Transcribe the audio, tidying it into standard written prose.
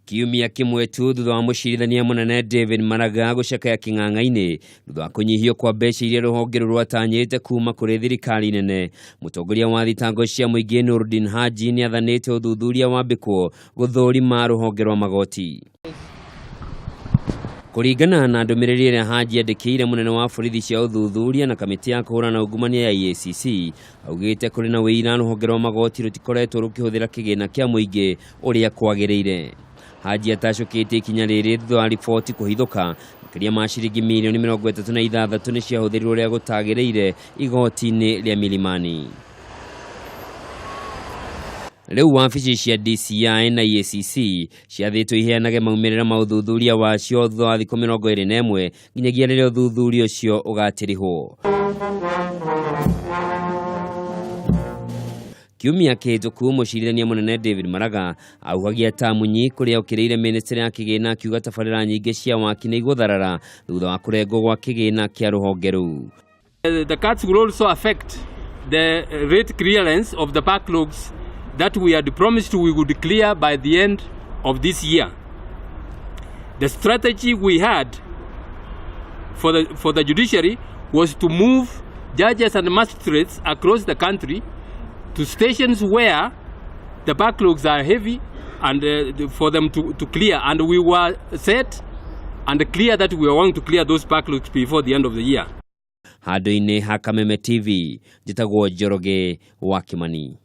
Kiumia kĩmwe tu thutha wa mũcirithania mũnene David Maraga gũcakaya kĩng'ang'a-inĩ thutha wa kũnyihio kwa mbeca iria rũhonge rũu rwatanyĩte kuma kũrĩ thirikari nene, mũtongoria wa thitango cia mũingĩ Nurdin Haji nĩ athanĩte ũthuthuria wambĩkwo gũthũrima rũhonge rwa magoti. Kũringana na ndũmĩrĩri ĩrĩa Haji andĩkĩire mũnene wa borithi cia ũthuthuria na kamĩtĩ ya kũhũrana na ungumania ya EACC, augĩte kũrĩ na ũira rũhonge rwa magoti rũtikoretwo rũkĩhũthĩra kĩgĩna kĩa mũingĩ ũrĩa kwagĩrĩire. Haji atacũkĩtie ikinya rĩrĩ thutha wa riboti kũhithũka makĩria ma ciringi mirioni 36 nĩ ciahũthĩrirwo ũrĩa gũtagĩrĩire igoti-inĩ rĩa Milimani. Rĩu wabici cia DCI na EACC ciathĩtwo iheanage maumĩrĩra ma ũthuthuria wacio thutha wa thikũ 21 nginyagia rĩrĩa ũthuthuria ũcio ũgatirihwo. Kiumia kĩhĩtũku mũcirithania mũnene David Maraga auhagia tamunyi kũrĩa okĩrĩire mĩnĩstrĩ ya kĩgĩna akiuga tabarĩra nyingĩ cia waki nĩ igũtharara thutha wa kũrengwo gwa kĩgĩna kĩa rũhonge rũu. The cuts will also affect the rate clearance of the backlogs that we had promised we would clear by the end of this year. The strategy we had for the judiciary was to move judges and magistrates across the country to stations where the backlogs are heavy and for them to clear. And we were set and clear that we were going to clear those backlogs before the end of the year. Handũ-inĩ ha Kameme TV, njĩtagwo Njoroge wa Kimani.